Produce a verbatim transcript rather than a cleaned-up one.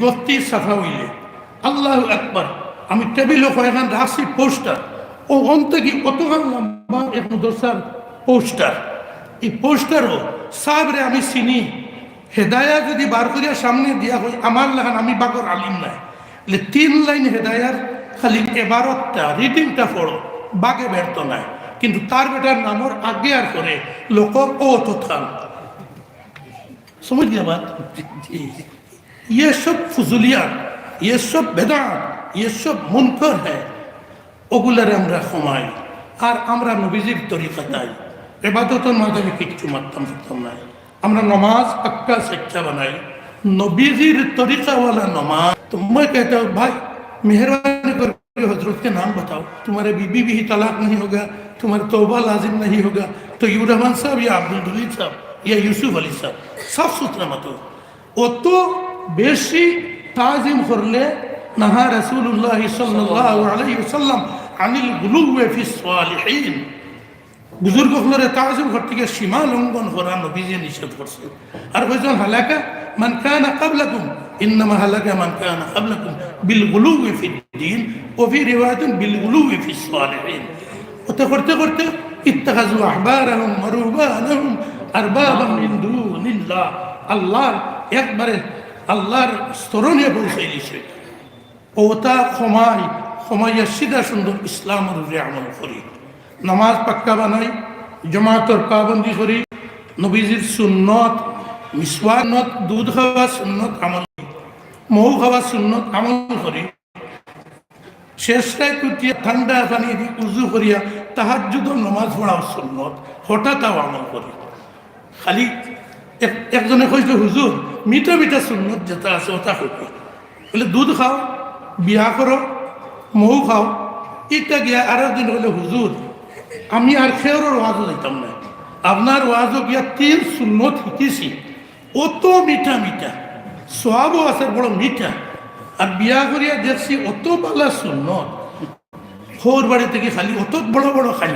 বস্তি সাফা অইলে, আল্লাহু আকবার, আমি টেবিলো কয়খান রাখছি পোস্টার, ও অন থাকি অতখান লম্বা এক মাদ্রাসার পোস্টার। এই পোস্টারও সাহেবরে আমি চিনি, হেদায়া যদি বার করিয়া সামনে দিয়া কই, আমার লাখান আমি বাগর আলিম নায়, বলে তিন লাইন হেদায়ার খালি এবারতটা, রিডিংটা পড়ো, বাগে ব্যর্থ নায়। কিন্তু তার বেটার নামর আগে আর পরে লোকর ও তৎকাল। সমঝ গিয়া বাত? ইয়ে সব ফুজুলিয়াত, ইয়ে সব বেদাত, ইয়ে সব মুনকর হ্যায়, ওগুলারে আমরা কমাই। আর আমরা নবীজির তরিকাত আই, এবাদতর মাঝে আমি কিচ্ছু মাততাম পারতাম না। আমরা নমাজ পাক্কা সাচ্চা বানাই, নবীজির তরিকাওয়ালা নমাজ। তো মই কইতাম, ভাই, মেহেরবানি করে হজরত কে নাম বাতাও, তুমারে বিবি ভি তালাক নেহি হোগা, তুমারে তওবা লাজিম নেহি হোগা। তো ইউর রহমান সাহেব ইয়া আব্দুল জলিল সাহেব ইয়া ইউসুফ আলী সাহেব, সাফ সুতরা মাতো। অত বেশি তাজিম করলে, নাহা রাসূলুল্লাহ সাল্লাল্লাহু আলাইহি ওয়াসাল্লাম আনিল গুলুওয়ি ফিস সালিহিন। বুজুর্গ অকলরে তাজিম করতে গিয়া সীমা লঙ্ঘন করা নবীজি নিষেধ করছে। আর কইছইন, হালাকা মান কানা ক্বাবলাকুম, ইন্নামা হালাকা মান কানা ক্বাবলাকুম বিল গুলুওয়ি ফিদ দীন, ওয়া ফি রিওয়ায়াতিন বিল গুলুওয়ি ফিস সালিহিন। অতে করতে করতে, ইত্তাখাযু আহবারাহুম ওয়া রুহবানাহুম আরবাবাম মিন দুনিল্লাহ, আল্লাহর একবারে আল্লাহর স্তরনে পৌঁছাই দিছে। অতা কমাই, কমাইয়া সিধা সুন্দর ইসলামর উপরে আমল করি, নামাজ পাক্কা বানাই, জমাতর পাবন্দি করি, নবীজির সুন্নত, মিসওয়াক সুন্নত, দুধ খাওয়া সুন্নত আমল করি, মৌ খাওয়া সুন্নত আমল করি। শেষ রাইত উঠিয়া ঠান্ডা পানি দি উজু করিয়া তাহাজ্জুদর নামাজ পড়াও সুন্নত, হঠাৎ আও আমল করি। খালি এক-, একজনে কইছে, "হুজুর, মিঠা মিঠা সুন্নত যেটা আছে, ওটা কইবে।" বলে, "দুধ খাও, বিয়া করো, মৌ খাও।" ইটা গিয়া আর একজন বলে, "হুজুর, আমি আর খেউরর ওয়াজও যাইতাম না, আপনার ওয়াজও গিয়া তিন সুন্নত শিখিছি, অত মিঠা মিঠা, সওয়াবও আছে বড় মিঠা, আর বিয়া করিয়া দেখছি অত ভালা সুন্নত, হউর বাড়ি থাকি খালি অত বড় বড় খালি।"